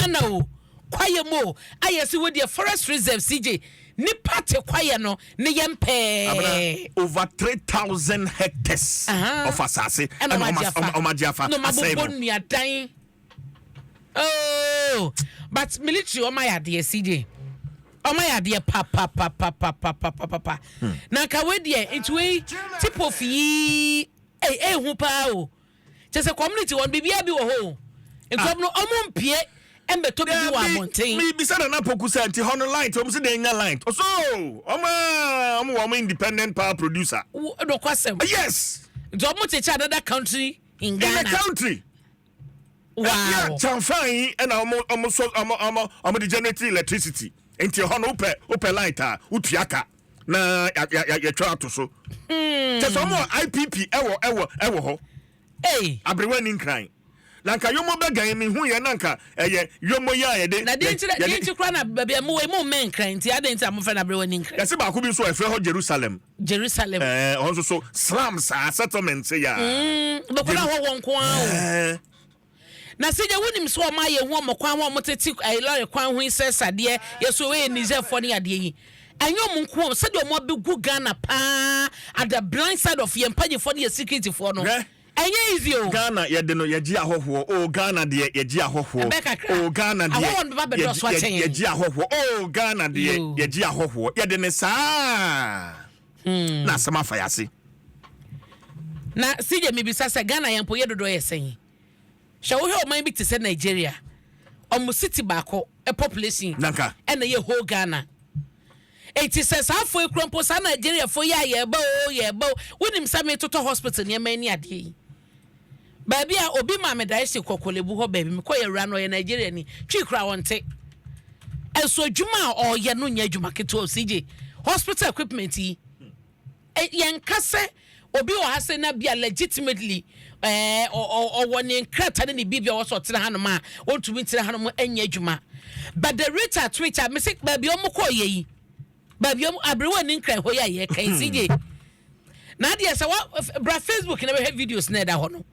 Ghana o, kwaeɛ mu o, ayɛ sɛ wɔ deɛ forest reserve. CJ, nipa te kwaeɛ no ne yɛn pɛɛ. Abena, over 3,000 hectares of asase ɛna ɔmo agye afa. Ɔmo agye afa na ɔmo asɛe abobɔ no. Nnuadan oh, but military, ɔmo ayɛ adeɛ. CJ, ɔmo ayɛ adeɛ papapapapapapapa. Na nka wei deɛ, nti wei tip off yi ɛyɛ ehu paa o. Kyɛ sɛ community wɔn biribiara bi wɔ hɔ o, nti ɔmo no ɔmo mpie ɛmbɛtɔ bibi wɔ abɔnten. Mi bisa Nana Poku sɛ nti hɔ no light, ɔmo sɛ de nya light ɔso ɔmo a ɔmo wɔ ɔmo independent power producer. Nokwasɛm. Yes. Nti ɔmo kyekyɛ another country in in Ghana. The country. Kyamfan yi ɛna ɔmo so ɔmo de generate electricity, nti hɔ no wopɛ light a, wotua ka na yɛtwa ato so. Kyɛ sɛ ɔmo wɔ IPP ɛwɔ hɔ. Hey. Aberewa ni Nkran na nka yomo bɛgan mi hu yɛ na nka ɛyɛ yomo yi a yɛde Na deɛ nti deɛ nti koraa na baabi a mowɔ yi mo mmɛn Nkran, nti adɛn nti a mofrɛ no Aberewa ni Nkran? Yɛsɛ baako bi nso a ɛfrɛ hɔ Jerusalem. Jerusalem. Ɔno nso so slums a settlement sɛ yɛ. Bɛkɔ na hɔ wɔ nko ara o. Na sɛ gya wonim sɛ ɔma yɛ hu ɔmo kwan ho a ɔmo tete ɛyɛ lɔre kwan ho yi sɛ sadeɛ yɛso wɔyɛ Nigerfoɔ ne adeɛ yi, ɛnyɛ ɔmo nko o, sɛdeɛ ɔmo abɛgu Ghana paa at the blind side of yɛn mpanyinfoɔ ne yɛ securityfoɔ no, Hwɛ. ɛnyɛ easy o. Ghana yɛde no yɛgye ahɔhoɔ o, Ghana deɛ yɛgye ahɔhoɔ. Ɛbɛ kakra. O, Ghana deɛ Ahɔhoɔ no bɛba bɛdɔɔso akyɛn yɛn. Yɛgye ahɔhoɔ o, Ghana deɛ Yo. yɛgye ahɔhoɔ, yɛde ne saa na asɛm afa yɛ ase. Na sigye mibisa sɛ Ghana yɛn mpo yɛ dodoɔ yɛ sɛn? Hwɛ, wohwɛ ɔman bi te sɛ Nigeria, ɔmo city baako population Nanka. ɛna yɛ whole Ghana. Eti sɛ saa afɔ ekura mpo, saa Nigeria fo yi a yɛba o, yɛba o, wonim sɛ metotɔ hospital nneɛma ani adeɛ yi, baabi a obi maa me dae si kɔkɔlebu hɔ baabi mekɔ yɛ wura no, ɔyɛ Nigeria ni, Twi kura wɔnte. Ɛnso adwuma a ɔreyɛ no nyɛ adwuma ketewa o. CJ, hospital equipment yi, yɛnka sɛ obi wɔ ha sɛ na bia legitimately ɔwɔ ne nkrataa ne ne biribi a ɔwɔ sɛ ɔtena hanom a ɔntumi ntena hanom nyɛ adwuma, but the rate at which a mese baabi a ɔmo kɔɔ yɛ yi, baabi a ɔmo aberewa ne Nkran hɔ yi a yɛka yi, CJ, na adeɛ sɛ wa bra Facebook na bɛhwɛ videos na ɛda hɔ no,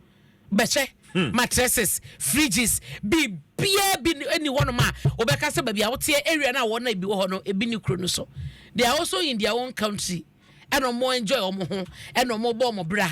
bɛhyɛ mattresses, fridges, biribiara bi ni hɔnom a wɔbɛka sɛ baabi a woteɛ area no a wɔn na ebi wɔ hɔ no, ebi ni kuro no so. They are also in their own country ɛna ɔmo enjoy ɔmo ho ɛna ɔmo bɔ ɔmo bra,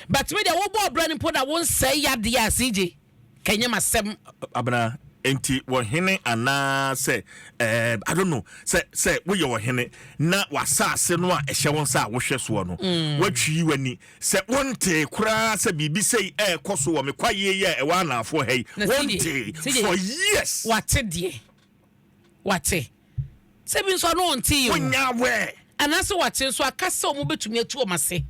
but me deɛ, wɔbɔ ɔbra no mpo na wɔn nsɛe yadeɛ a, CJ, kɛnyɛ ma sɛm. Abena, nti wɔhene anaa sɛ I don't know sɛ woyɛ wɔhene na wasase no a ɛhyɛ wɔn nsa a wohwɛ soɔ no, watwi w'ani sɛ wonte koraa sɛ biribi sɛi ɛɛkɔ so wɔ me kwayie yi a ɛwɔ anaafoɔ ha yi? Na wonte CJ, for years. Wate deɛ wate sɛ bi nso ɔno ɔnte yi o. Wonya awɛ. Anaasɛ wate nso aka sɛ ɔmo bɛtumi atu ɔmo ase.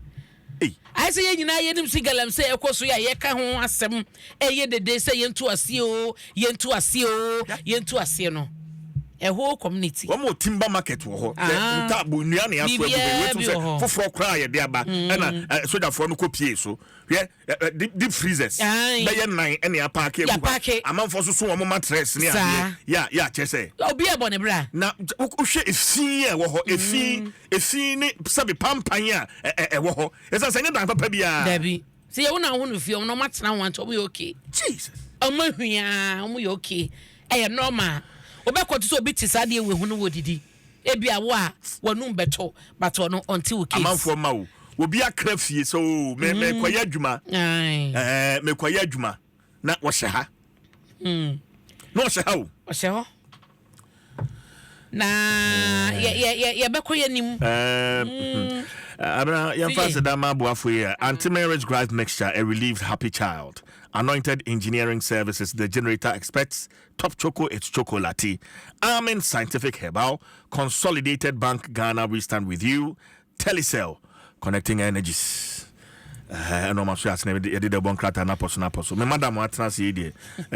Ei. Ayɛ sɛ yɛn nyinaa yɛnim si galamsey ɛkɔ so yɛ a yɛka ho asɛm ɛyɛ dede sɛ yɛntu aseɛ o, yɛntu aseɛ o, yɛntu aseɛ no, a whole community. Wɔn wɔ timber market wɔ hɔ. Ah. Sɛ ntaabu nnua na yɛaso agu Biribiara baabi bi wetu sɛ wɔ hɔ. foforɔ koraa yɛde aba, ɛna sogyafoɔ no kɔ pie so. Hwɛ ɛ ɛ deep freezers Aye. bɛyɛ nan ɛna yɛapaake agu hɔ. Yɛapaake. Amanfoɔ soso wɔn mattress ne Saa. adeɛ yɛ a yɛ akyɛ sɛ obi ɛbɔ ne bra. Na wohwɛ efi a ɛwɔ hɔ, efi ne sɛbi pampan a ɛ ɛ ɛwɔ hɔ, ɛsɛ sɛ ɛnyɛ dan papa biara. Dabi, sɛ yɛwo na ho no fie, ɔmo na ɔmo atena ho anti ɔmo yɛ okay. Jesus. Ɔmo ahwia, ɔmo yɛ okay, ɛyɛ normal. Wobɛkɔ to sɛ obi te saa deɛ wɔ ehu no wɔ didi ebi awo a wɔnum bɛtɔ, but ɔno ɔnte wo case. Amanfoɔ ma wo obi akra fie sɛ o mekɔyɛ adwuma. Aye. Mekɔyɛ adwuma na wɔhyɛ ha na ɔhyɛ ha o. Ɔhyɛ hɔ na yɛbɛkɔ yɛ nim. Abena, yɛmfa CJ. aseda ma aboafo yi a Antimarriage Gripe Mixture, a relieved happy child, Anointed Engineering Services, the generator experts, Top Choco, it's chocolate, Armin Scientific Herbal, Consolidated Bank Ghana, we stand with you, Telecel, connecting energies. Ɛna ɔma so asena yɛde dɛ bɔ nkrataa no apɔ so no apɔ so. Me madam atena ase yi deɛ,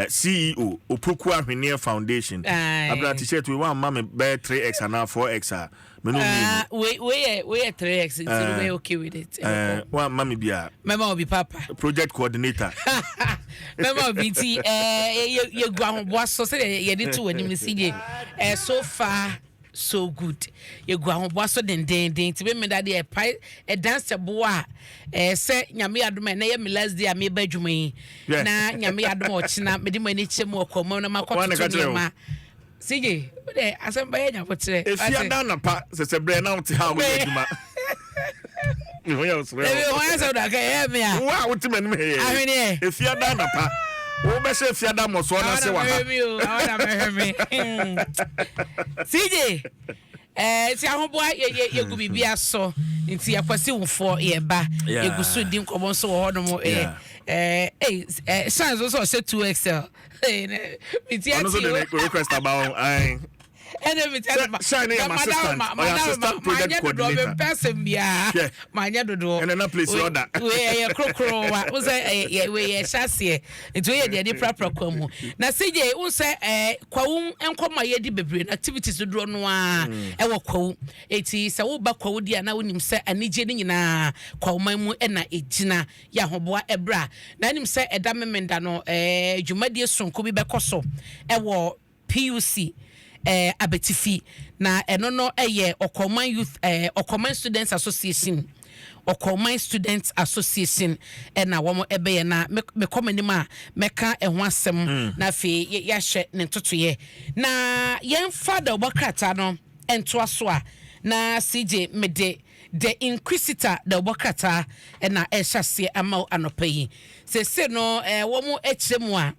CEO Opoku Ahwenneɛ Foundation. Aye. Abena, t-shirt wei wamma me bɛyɛ 3X anaa 4X a me no mmienu. Ah, wei yɛ 3X, nti no bɛyɛ okay with it. Wamma me bi a Mɛma obi papa. Project coordinator. Mɛma obi, nti yɛgu ahoboa so sɛdeɛ yɛde to w'anim no, CJ, so far. so good. Yɛgu ahoboa so dendeenden nti Memenda deɛ ɛpae ɛdan sɛ boa a ɛɛ sɛ Nyame yɛ adom a ɛnɛ yɛ me last day a meba adwuma yi na Nyame yɛ adom a ɔkyena mede m'ani kyɛ mu ɔkɔ mu na makɔtoto nneɛma. CJ, wo deɛ asɛm bɛyɛ nyabotrɛ. Efia da anapa sɛsɛ berɛ na wote ha a woyɛ adwuma. Me ho yɛ wo serɛ. Ebi ho ayɛ sɛ wodaka ɛyɛ me a. Wo a wote m'anim hɛ yɛ. Ahweneɛ. Efia da anapa. Wobɛhyɛ efia da mmɔsoɔ no ase wɔ ha. Awɔ na mɛhwɛ mi o, awɔ na mɛhwɛ mi. CJ, ɛɛ ti ahoboa yɛ yɛ yɛgu biribi asɔ nti yɛkwasi wofoɔ yɛba yɛgu so di nkɔmɔ nso wɔ hɔnom ɛɛ ɛɛ ɛɛ shine nso sɛ ɔhyɛ 2XL. Ɔno nso de ne request aba hɔ. Ae. Ɛna mi tɛ ma Shine yɛ ma assistant. Ɔyɛ assistant project coordinator. Mɛ mpɛ asɛm biara. Hwɛ. Maa nyɛ dodoɔ. Ɛna na place order. Wei ɛyɛ korokoro wa. N sɛ ɛyɛ wei yɛ hyɛ aseɛ. Nti wei yɛ deɛ de prapra kwan mu. Na CJ n sɛ ɛɛ kwawu nkɔmɔ a yɛdi bebree no activities dodoɔ no ara ɛwɔ kwawu. Eti sɛ woba kwawu deɛ a na wonim sɛ anigye ne nyinaa kwawuman mu ɛna egyina. Yɛ ahoboa ɛberɛ a na anim sɛ ɛda Memenda no dwumadie sononko bi bɛkɔ so wɔ PUC Abetifi na ɛno no yɛ Ɔkɔman Youth Ɔkɔman Students Association Ɔkɔman Students Association ɛna wɔn ɛbɛyɛ na mekɔ m'anim a mɛka ɛho asɛm mm. na afei yɛahyɛ ne ntotoeɛ na yɛmfa dawubɔ krataa no ntoa so a na CJ mede The Inquisitor dawubɔ krataa na ɛrehyɛ aseɛ ama wo anɔpa yi. Seesei no wɔn kyerɛ mu a,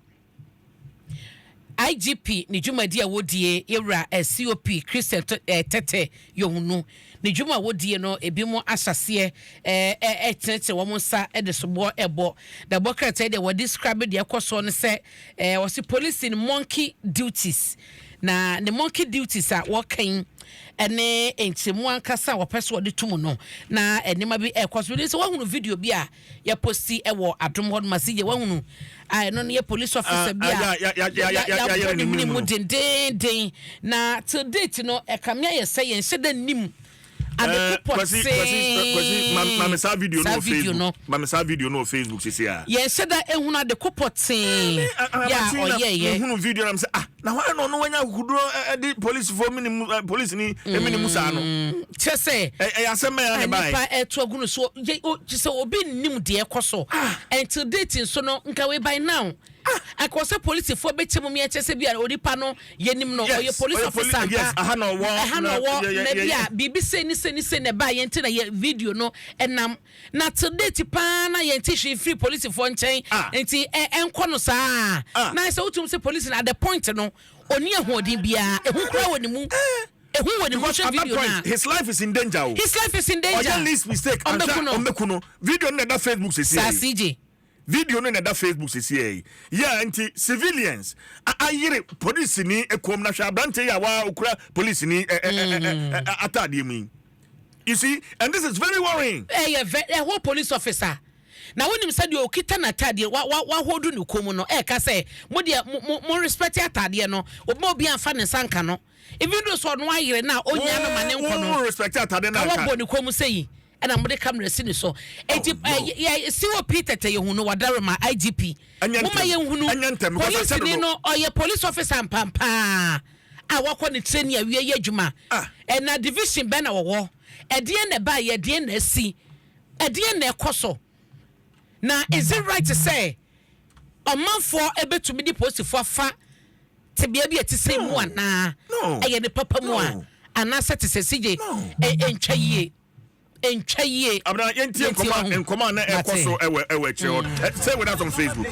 IGP ne dwumadi a wɔdie, yɛwura COP Christian Tete Yohunu ne dwuma a wɔdie no, ebi mo ahyɛ aseɛ ɛtenetene wɔn nsa de soboɔ ɛbɔ. Dawubɔ krataa yi deɛ wɔde describe deɛ ɛkɔ soɔ no sɛ wɔse policing monkey duties. Na ne monkey duties a wɔka yi ne nkyerɛmu ankasa a wɔpɛ sɛ wɔde to mu no, na nneɛma bi ɛrekɔ so. Menim sɛ woahunu video bi a yɛposti wɔ adom hɔ nom ase yɛ woahunu a ɛno no yɛ police officer bi a yɛabɔ ne mene mu dendeenden na till date no ɛkame ayɛ sɛ yɛnhyɛ da nnim ade ko pɔtee. Mame saa video no wɔ Facebook. Mame saa video no wɔ Facebook sisi a. Yɛn hyɛ da ehunu ade ko pɔtee yɛ a ɔyɛ yɛ. Ehunu video na mo sɛ ah na hwan na ɔno wanya akukuduro ɛde polisifoɔ mini mu polisi ni emini mu saa no. Kyerɛ sɛ. Ɛyɛ asɛm bɛyɛ na ɛbaeɛ. Nipa ɛto agu no so yɛ o kyerɛ sɛ obi nnim deɛ ɛkɔ so. Until date nso no nka wei by now. Ah! Anka ɔsɛ polisifoɔ bɛkyɛ mu meɛkyɛ sɛ bi a onipa no yɛnim no ɔyɛ police officer ampa ɛha na ɔwɔ ɛha na ɔwɔ na bi a biribi sei ne sei ne sei na ɛbaa yɛn ti na yɛ video no ɛnam na till date paa na yɛn ti hwee firi polisifoɔ nkyɛn ah. nti ɛ ɛnkɔ no saa ah. na sɛ wotum sɛ polisi no at the point no ɔni ahoɔden biara ehu kura wɔ ne mu. Eh. Ehu wɔ ne mu Because hwɛ at that video no point a. his life is in danger o. His life is in danger. Ɔyɛ least mistake Ɔmbɛku anhwɛ no. ɔmbɛku no. Video no na ɛda Facebook sisi Saa yi. CJ. Video no na ɛda Facebook sesiei yi. Yeah, nti civilians a ayere polisini komm na hwɛ aberanteɛ yi a waa okura polisini ɛ ɛ ɛ ɛ ɛ ataadeɛ mu yi. You see, and this is very worrying. Ɛyɛ vɛ ɛhɔ police officer na wonim sɛ deɛ okita n'ataadeɛ wa wa wahodu ne kɔn mu no ɛɛka sɛ mo deɛ mo mo mo respect ataadeɛ no obi ma obi anfa ne nsa nka no even though sɛ ɔno ayere no a ɔnyaa no ma ne nkɔ no Wo respect ataadeɛ no ka anka. wɔbɔ ne kɔn mu sɛ yi. Ɛna mode camera si ne so. Eti Oh, no. eh, yɛ COP tɛtɛ yɛ hunu wadarema IGP. Ɛnyɛ Moma ntɛm. yɛ nhunu. Ɛnyɛ ntɛm, because Police akyɛ ni dodo. no ɔyɛ police officer mpampaa a wakɔ ne training awie yɛ adwuma. Ah. Ɛna division bɛn na wɔwɔ? Ɛdeɛn na ɛbaeɛ? Ɛdeɛn na asi? Ɛdeɛn na ɛkɔ so? Na is it right sɛ ɔmanfoɔ ɛbɛtumi de polisifoɔ afa tebea bi a ɛte sɛ mu anaa? No. Ɛyɛ ne papa mu a? No. Anaasɛ te sɛ CJ No. ɛntwa yie? Ntwa yie. Abena yɛntie Yɛntie nkɔmɔ wahu. nkɔmɔ a na ɛkɔ Mate. so ɛwɔ ɛwɔ akyire hɔ. Eh, Stay with us on Facebook.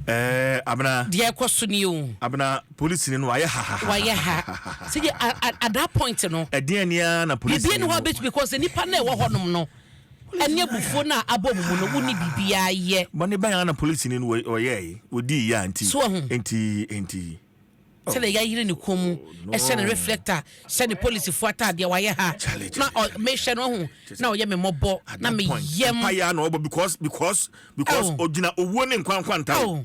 Eh, abena. Deɛ ɛkɔ so ni o. Abena, polisi ni no wayɛ ha ha ha. Wayɛ ha. Sɛ at that point no. Ɛdeɛn ni ara na polisi ni no. Biribi ni hɔ bɛtumi because nipa na ɛwɔ hɔnom no ɛne abufuo no a abɔ mu mu no wonni biribiara yɛ. Bɔne bɛn ara na polisi ni no ɔyɛɛ yi ɔdii yɛ a nti. So ahu. Nti nti. Sɛdeɛ yɛayere ne kɔn mu hyɛ ne reflector hyɛ ne polisifoɔ ataadeɛ wayɛ ha na mehwɛ no ahu na ɔyɛ me mmɔbɔ na me yam. Mpaeɛ na ɔbɔ because because because ɔgyina owuo ne nkwa nkwa ntam. Oh.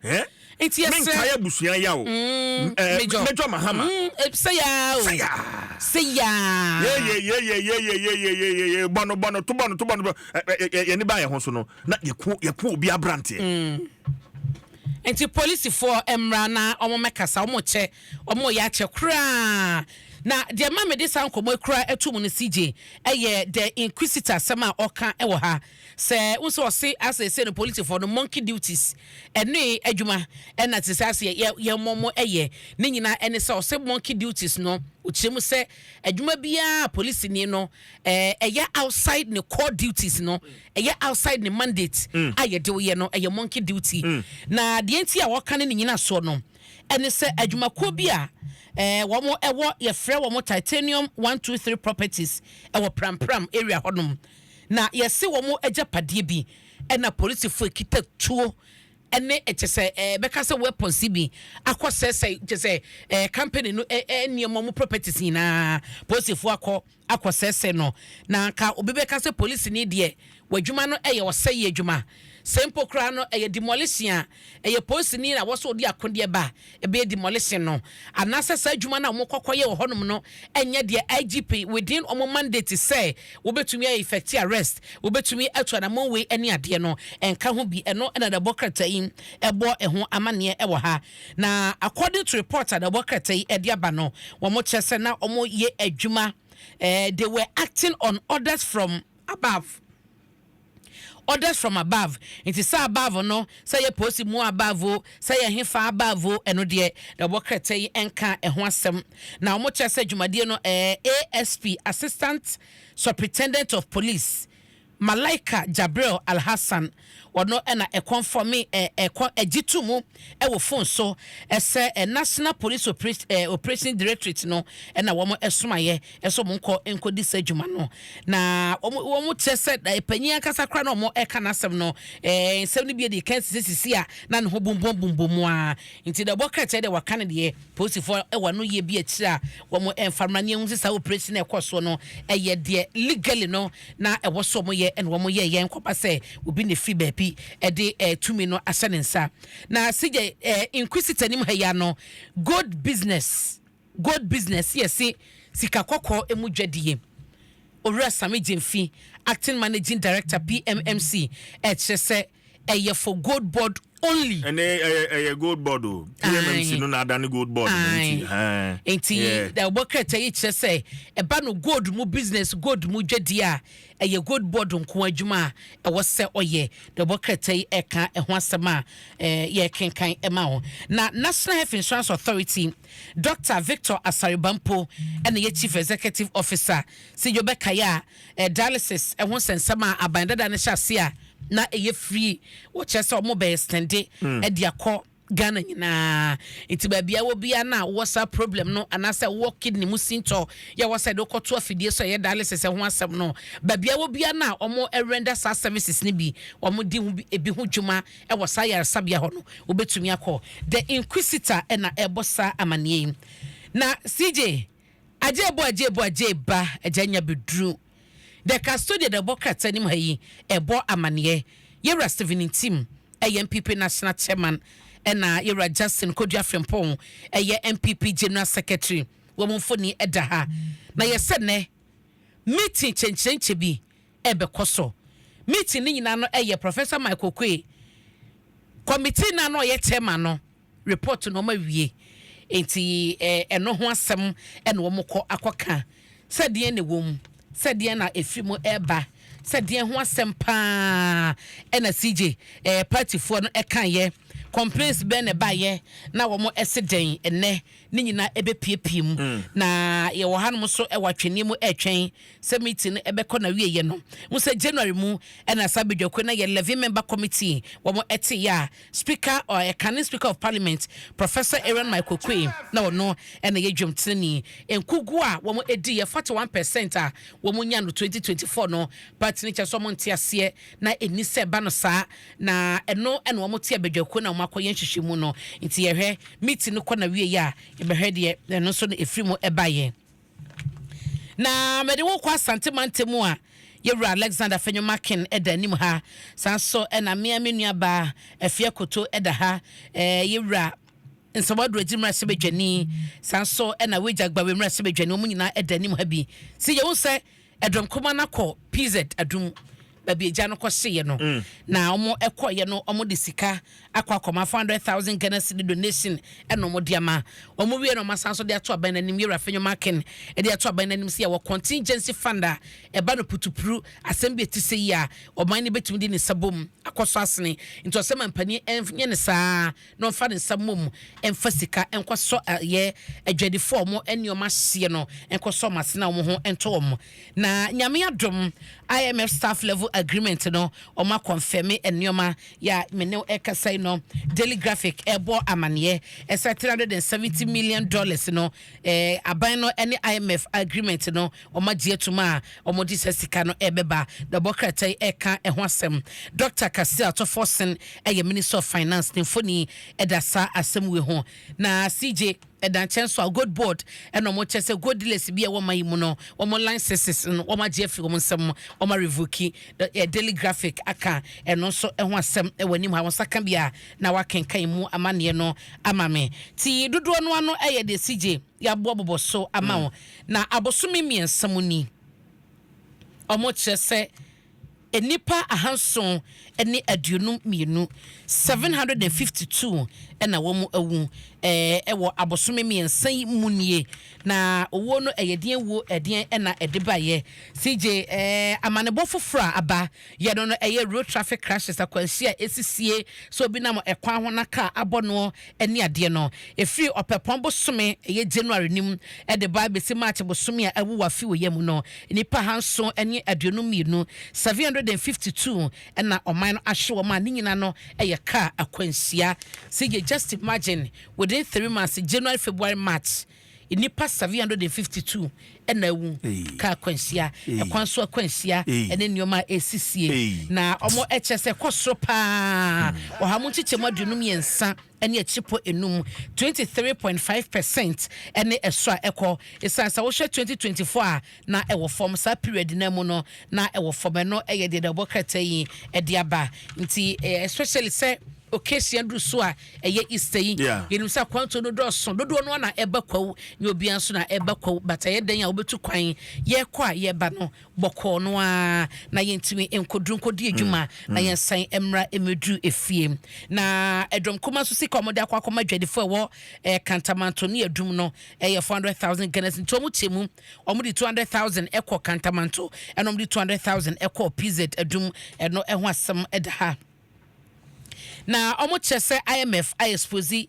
Eh? Nti yɛsrɛ. Menkae abusua ya o. Eh, Major. Major Mahama. Sɛ yaa o. Sɛ yaa. Sɛ yaa. Ye ye ye ye ye ye ye ye ye ye bɔno bɔno to bɔno to bɔno bɔ yɛne ba yɛn ho so no na yɛko yɛko obi abranteɛ. Nti polisifoɔ mmra na wɔn mmɛkasa, wɔn kyɛ, wɔn reyɛ akyɛ koraa. Na deɛ ɛma mede saa nkɔmmɔ yi koraa ɛto mu no CJ ɛyɛ The Inquisitor asɛm a ɔka ɛwɔ ha. Sɛ wohu sɛ ɔse asɛ ɛsei no polisifoɔ no monkey duties ɛne adwuma ɛna te sɛ asɛ yɛ yɛ mmɔ mo ɛyɛ. Ne nyinaa ɛne sɛ ɔse monkey duties no ɔkyerɛ mu sɛ adwuma biara a polisini no ɛyɛ outside ne core duties no, ɛyɛ outside ne mandate a yɛde wo yɛ no, ɛyɛ monkey duty. Na deɛ nti a wɔka ne ne nyinasoɔ no ɛne sɛ adwumakuo bi a wɔn ɛwɔ yɛfrɛ wɔn Titanium 123 Properties ɛwɔ Prampram area hɔnom, na yɛse wɔn agyapadeɛ bi ɛna polisifoɔ ekita tuo ɛne kyɛ sɛ ɛbɛka sɛ weapons bi akɔ sɛsɛ kyɛ sɛ company no nneɛma mu properties nyinaa polisifoɔ akɔ akɔsɛesɛe no. Na anka obi bɛka sɛ polisini deɛ, w'adwuma no yɛ ɔsɛeɛ adwuma. Sɛ mpo koraa no ɛyɛ demolition a, ɛyɛ polisini na wɔ sɛ ɔde akodeɛ ba a, ɛbɛyɛ demolition no. Anaasɛ saa adwuma no a wɔkɔ kɔyɛ wɔ hɔnom no nyɛ deɛ IGP within wɔn mandate sɛ wɔbɛtumi ayɛ effect arrest, wɔbɛtumi atu anammɔn wei ne adeɛ no nka ho bi. Ɛno na dawubɔ krataa yi bɔ ho amanneɛ wɔ ha. Na according to report a dawubɔ krataa yi de aba no, wɔkyerɛ sɛ na wɔyɛ adwuma, eh, they were acting on orders from above. Orders from above. Nti sɛ above no, sɛ yɛ polisi mu above o, sɛ yɛ hefa above o, ɛno deɛ dawubɔ krataa yi nka ɛho asɛm. Na wɔkyerɛ sɛ dwumadie no, eh, ASP, Assistant Superintendent of Police, Malaika Jabril Alhassan, ɔno na ɛkɔnfɔme ɛ ɛkɔ ɛgye to mu wɔ fon so sɛ National Police Operation Directorate no na wɔn somaeɛ sɛ wɔn nkɔ nkɔdi saa adwuma no. Na wɔn wɔn kyerɛ sɛ panyin ankasa koraa na wɔn ɛka n'asɛm no nsɛm no bi adi kan sisi sisi a na ne ho bumbum bumbum mu ara nti deɛ ɔbɔ krataa deɛ waka no deɛ Polisifoɔ wɔ ano yie bi akyire a wɔn mfa mmra ne yɛhu sɛ saa operation a ɛkɔ soɔ no ɛyɛ deɛ legally no na ɛwɔ sɛ wɔn yɛ ɛna wɔn yɛ yɛn kɔba sɛ obi na ɛfiri baabi ɛde ɛɛ tumi no ahyɛ ne nsa na sigye ɛɛ inquisitor nim ha yi ano gold business gold business yɛ se sika kɔkɔɔ emu dwadie Owura Sami Gyamfi acting managing director PMMC ɛkyerɛ sɛ ɛyɛ for gold board only. Ɛnɛ ɛyɛ ɛyɛ gold board o. PMMC no na adane gold board no nti. Aye. Nti ɛbɔ krataa yi kyerɛ sɛ ɛba no gold mu business gold mu dwadie a ɛyɛ gold board nko adwuma a ɛwɔ sɛ ɔyɛ. Na ɛbɔ krataa yi ɛka ɛho asɛm a yɛkenkan ɛma wo. Na National Health Insurance Authority Doctor Victor Asare Bampo ɛna yɛ Chief Executive Officer. Sɛ yɛbɛkae a dialysis ɛho nsɛnsɛm a aban dada no hyɛ ase a na ɛyɛ free, wɔkyerɛ sɛ wɔn bɛ extende ɛde akɔ Ghana nyinaa, nti baabi a wɔ biara na wɔ saa problem no anaasɛ wɔ kidney mu sintɔ yɛ wɔ sɛ de wokɔto afidie so ɛyɛ dialysis ɛho asɛm no, baabi a wɔ biara na wɔn render saa services no bi, wɔn di ho ebi ho dwuma ɛwɔ saa yaresabea hɔ no, wobɛtumi akɔ. The Inquisitor ɛna ɛbɔ saa amaneɛ yi. Na CJ Agyee bo agyee bo agyee ba agya nya bɛduru The custodian ɛbɔ krataa nim ha yi ɛbɔ amaneɛ Yɛwura Stephen Ntim ɛyɛ NPP National Chairman ɛna Yɛwura Justin Kodua Frimpong ɛyɛ NPP General Secretary. Wɔn mfoni ɛda ha. Na yɛsɛ nnɛ meeting kyɛnkyerɛnkyɛ bi ɛbɛkɔ so. Meeting no nyinaa no ɛyɛ Professor Mike Oquaye committee no a na ɔyɛ chairman no Report no wɔn awie nti ɛno ho asɛm na wɔn kɔ akɔka sɛ deɛn na ɛwɔ mu, sɛ deɛn na ɛfiri mu ɛreba, sɛ deɛn ho asɛm paa ɛna CJ eh, partyfoɔ no ɛkaeɛ. Complaints bɛn na ɛbaeɛ na wɔn ɛse dɛn? Ɛnɛ ne nyinaa ɛbɛpiepie mu. Na yɛwɔ hanom nso ɛwɔ atwɛnneɛ mu ɛretwɛn sɛ meeting no ɛbɛkɔ na wieɛ no. Mo sɛ January mu ɛna saa badwakuo no yɛ 11 member committee wɔn ɛte yɛ a Speaker or ɛkane Speaker of Parliament, Professor Aaron Michael Oquaye, na ɔno ɛna yɛ dwamtenani. Nkugu a wɔn ɛdi yɛ 41% a wɔn nya no 2024 no, party no kyɛ sɛ wɔn nte aseɛ na ɛni sɛ ɛba no saa, na ɛno ɛna wɔn te abadwakuo na wɔn akɔyɛ nhwehwɛmu no. Nti yɛhwɛ meeting no kɔ na wie yɛ a, yɛbɛhwɛ deɛ ɛno nso no ɛfiri mu ɛbaeɛ. Na mɛde wo kɔ Asante mantam a yɛwura Alexander Afenyo-Markin ɛda anim ha. Saa nso ɛna mmea me nua baa Afia Koto ɛda ha, yɛwura Nsawam Adoagyiri mmarahyɛbadwani, saa nso ɛna Weija Gbawe mmarahyɛbadwani, wɔn nyinaa ɛda anim ha bi. Si yɛn sɛ ɛdɔm kuma no akɔ PZ Adum baabi agya no kɔhyeeɛ no, na wɔn ɛkɔɔyɛ no, wɔn de sika akɔ akɔma 400,000 Ghana cedi donation ɛna wɔn de ama. Wɔn wie no, wɔn asan so de ato aban n'anim, yɛwura Afenyo-Markin ɛde ato aban n'anim sɛ yɛwɔ contingency fund a ɛba no putupuru asɛm bi eti sɛ yi a, ɔman no bɛtumi de ne nsa bom akɔ so asene. Nti ɔsɛ ma mpanin ɛnyɛ ne saa na ɔmfa ne nsa mom ɛmfa sika ɛnkɔsɔ ɛyɛ adwadifoɔ a wɔn nneɛma hyeɛ no, ɛnkɔsɔ wɔn ase na wɔn ho ɛntɔ wɔn. Na Nyame adom, IMF staff level agreement no, wɔn akɔnfɛmi nneɛma yɛ a me ne ɛkasa yi no, Daily Graphic ɛbɔ amaneɛ ɛsɛ $370 million no, aban no ɛne IMF agreement no, wɔn agye atum a wɔn de sɛ sika no ɛbɛba. Na bɔ krataa yi ɛka ɛho asɛm. Dr Cassiel Ato Forson ɛyɛ Minister of Finance, ne mfoni ɛda saa asɛm wei ho. Na CJ, ɛda nkyɛn so a, Gold Board ɛna wɔn kyɛ sɛ gold dealers bi a ɛwɔ man yi mu no, wɔn licenses no, wɔn agye afiri wɔn nsam, wɔn arevoke. Daily Graphic aka ɛno nso ɛho asɛm ɛwɔ anim ha. Wɔn nsa ka bi a na wakenkan mu amanneɛ no ama me. Ti dodoɔ no ano ɛyɛ deɛ CJ yɛaboa so ama wɔn. Na abosome 3 mu ni, wɔn kyerɛ sɛ nnipa 722, 752, ɛna wɔn awu ɛwɔ abosome 3 yi mu nie. Na owuo no ɛyɛ deɛn wuo, ɛdeɛn ɛna ɛde baeɛ? CJ, amanebɔ foforɔ a aba yɛ no ɛyɛ road traffic crashes, akwanhyia a ɛsisie sɛ obi nam ɛkwan ho na kaa abɔ noɔ ɛne adeɛ no. Ɛfiri Ɔpɛpɔn bosome, ɛyɛ January nim, ɛde ba abɛsi March bosome a ɛwo wafi wɔ yɛ mu no, nnipa 722, 752, ɛna ɔman no ahye wɔn a ne nyinaa no ɛyɛ kaa akwanhyia. CJ, just imagine, within 3 months, January, February, March, nnipa 752 ɛna awu kaa akwanhyia, ɛkwan so akwanhyia ɛne nneɛma a ɛsisie. Na ɔmo ɛkyɛ sɛ kɔ soro paa, 23.5%, 23.5%, ɛne ɛso a ɛkɔ, ɛsiane sɛ wohwɛ 2024 a, na ɛwɔ fam. Saa period no mu no na ɛwɔ fam. Ɛno ɛyɛ deɛ ɛbɔ krataa yi ɛde aba. Nti especially sɛ occasion duru so a ɛyɛ Easter yi, yɛnim sɛ akwantuo no dɔɔso, dodoɔ no na ɛba Kwawu, nyɛ obiara nso na ɛba Kwawu, but ɛyɛ dan a wobɛtu kwan yɛkɔ a yɛba no bɔkɔɔ no a, na yɛntumi nkɔduru nkɔdi adwuma na yɛnsan mmra mmɛduru efie. Na ɛdɔm kuma nso sika a wɔde akɔ akɔma adwadifoɔ a ɛwɔ Kantamanto ne Adum no ɛyɛ 400,000 Ghana cedis. Nti wɔn kyɛ mu, wɔn de 200,000 ɛkɔ Kantamanto ɛna wɔn de 200,000 ɛkɔ PZ Adum. Ɛno ɛho asɛm ɛda ha. Na wɔn kyerɛ sɛ IMF ayɛ expose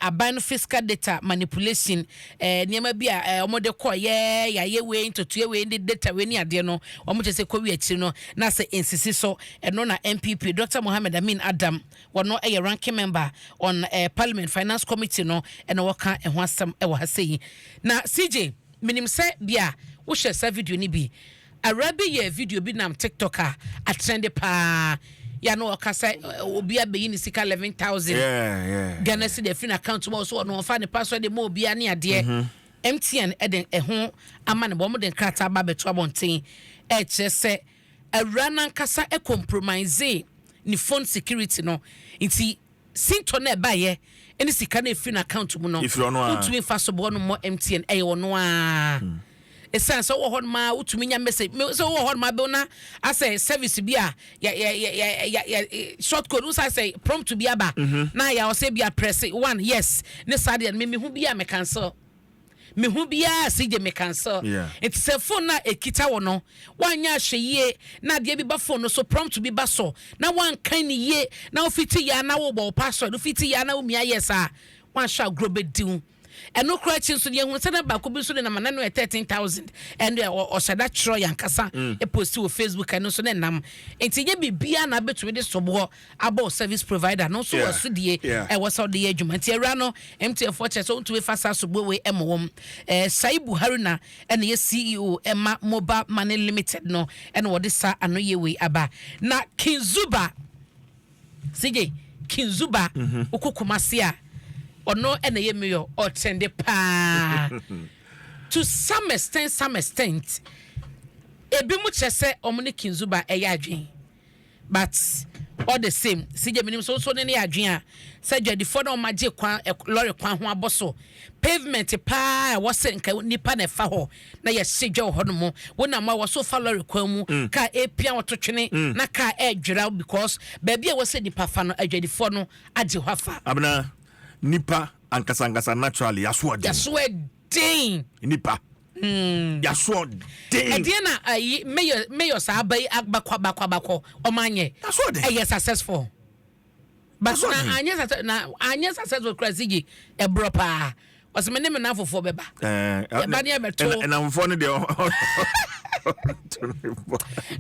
aban no fiscal data manipulation, nneɛma bi a wɔn de kɔ yɛ yɛayɛ wei ntotoe wei de data wei ne adeɛ no, wɔn kyerɛ sɛ kɔwi akyiri no na sɛ nsisi so. Ɛno na NPP Dr Mohammed Amin Adam, wɔno ɛyɛ ranking member on Parliament Finance Committee no, ɛna wɔka ɛho asɛm ɛwɔ ha sɛ yi. Na CJ, menim sɛ bia wohyɛ saa video no bi. Awura bi yɛ video bi nam TikTok a atrend paa ya no, ɔka sɛ obi abɛyi ne sika 11,000 Ghana cedi afiri n'account mu a ɔso ɔno ɔfa ne password de ma obiara ne adeɛ. MTN ɛde ɛho ama ne bɔ, wɔn de nkrataa ba abɛto abɔnten ɛkyerɛ sɛ awura nankasa ɛcompromise ne phone security no, nti sintɔ no ɛbaeɛ ɛne sika no efiri n'account mu no, Efiri ɔno ara. Wotumi nfa so bɔ no mmɔ MTN, ɛyɛ ɔno ara. Ɛsiane sɛ wowɔ hɔ nom a wotumi nya message sɛ wowɔ hɔ nom abɛwo na asɛ service bi a yɛ yɛ yɛ yɛ yɛ short code wosa sɛ prompt bi aba na yɛ ɔsɛ bi a press one yes ne saa deɛ no, me mehu bi a me cancel. Mehu biara CJ, me cancel. Nti sɛ phone na ekita wɔ no, wanyɛ ahwɛ yie na adeɛ bi ba phone no so, prompt bi ba so na wankan ne yie na wofiti yia na wobɔ wo password, wofiti yia na womia yɛ saa, wanhwɛ agorɔ bɛdi wo. Ɛno koraa akyi nso, yɛhu sɛ na baako bi nso de nam anano yɛ 13,000. Ɛno yɛ ɔhyɛ da twerɛ yɛn ankasa ɛpost wɔ Facebook. Ɛno nso ne nam nti nyɛ biribiara na abɛtumi de soboɔ abɔ service provider no nso wɔ sodie ɛwɔ sɛ ɔde yɛ adwuma. Nti awura no, MTN foɔ kyerɛ sɛ wontumi fa saa soboɔ wei ɛma wɔm. Saibu Haruna ɛna yɛ CEO ɛma Mobile Money Limited no, ɛna wɔde saa ano yɛ wei aba. Na Kinzuba, CJ, Kinzuba, wokɔ Kumase a, ɔno ɛna yɛ mayor, ɔtrende paa to some extent. Some extent, ebi mu kyerɛ sɛ ɔmo ne Kinzuba ɛyɛ adwene, but all the same, CJ, minim so nso ne ne yɛ adwene a sɛ dwadifoɔ na ɔmo agye kwan lɔre kwan ho abɔ so, pavement paa ɛwɔ sɛ nka nipa na ɛfa hɔ na yɛhyɛ dwa wɔ hɔ nom, wonam a wɔso fa lɔre kwan mu, kaa epia wɔto twene na kaa ɛɛdwera because baabi a ɛwɔ sɛ nipa fa no, adwadifoɔ no agye hɔ afa. Abena, nipa ankasa ankasa naturally yaso ɔden. Yaso ɛden. Nipa yaso ɔden. Ɛdeɛ na ayi mayor saa aba yi abakɔ abakɔ abakɔ ɔmo anyɛ. Yaso ɔden. Ɛyɛ successful, but Yaso na ɔden. anyɛ success na anyɛ successful kura. CJ, ɛborɔ paa, ɔsɛ me ne me nan fofoɔ bɛba. Yɛba ne yɛbɛto. Ɛnamfoɔ no deɛ.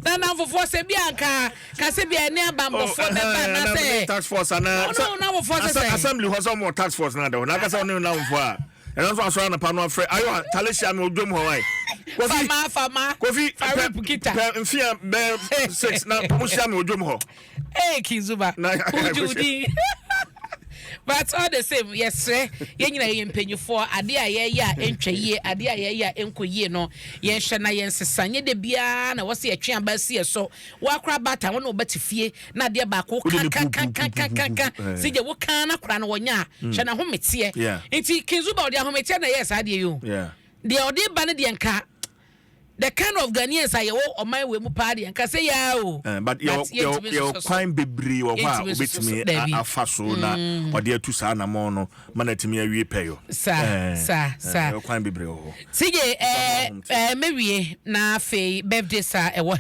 Na nan fofoɔ sɛ bi anka ka sɛ bi a ɛne abambɔfoɔ bɛba anaasɛ task force ana? Ɔno namfofoɔ sɛ sɛ assembly hɔ sɛ ɔmo task force na da hɔ na akasa ɔne namfoɔ a ɛno nso asɔre anapa no afrɛ ayo tale hyia me odwom hɔ wae, Kofi. Fama fama. Kofi. Farid Bukita. Pɛ mfia bɛɛ 6 na mo hyia me odwom hɔ. Hey, Kinzuba. Ujudi. But all the same, yɛsrɛ yɛn nyinaa, yɛyɛ mpanyinfoɔ. Adeɛ a yɛyɛ a ɛntwa yie, adeɛ a yɛyɛ a ɛnkɔ yie no, yɛnhwɛ na yɛnsesa. Nyɛ de biara na wɔsɛ yɛtwe aba si yɛ so. Wakora bata wɔn na wɔbɛte fie na adeɛ baako Wode ne ka ka ka ka ka ka. Si gye woka na kora no wɔnya a hwɛ na ahometeɛ. Nti Kinzuba ɔde ahometeɛ na ɛyɛ saa adeɛ yi o. Deɛ ɔde ba no deɛ, nka the kind of Ghanaians a yɛwɔ ɔman wɔ mu paa deɛ, nka sɛ yaa o. But yɛwɔ yɛntumi yɛwɔ nsoso so. Kwan bebree wɔ hɔ a Yɛntumi nsoso so, obetumi daabi. afa so na ɔde atu saa anamɔn no ma na atumi awie pɛyɔ. Saa, saa, saa. Yɛwɔ kwan bebree wɔ hɔ. CJ, ɛɛ ɛɛ mewie na afei birthday saa ɛwɔ.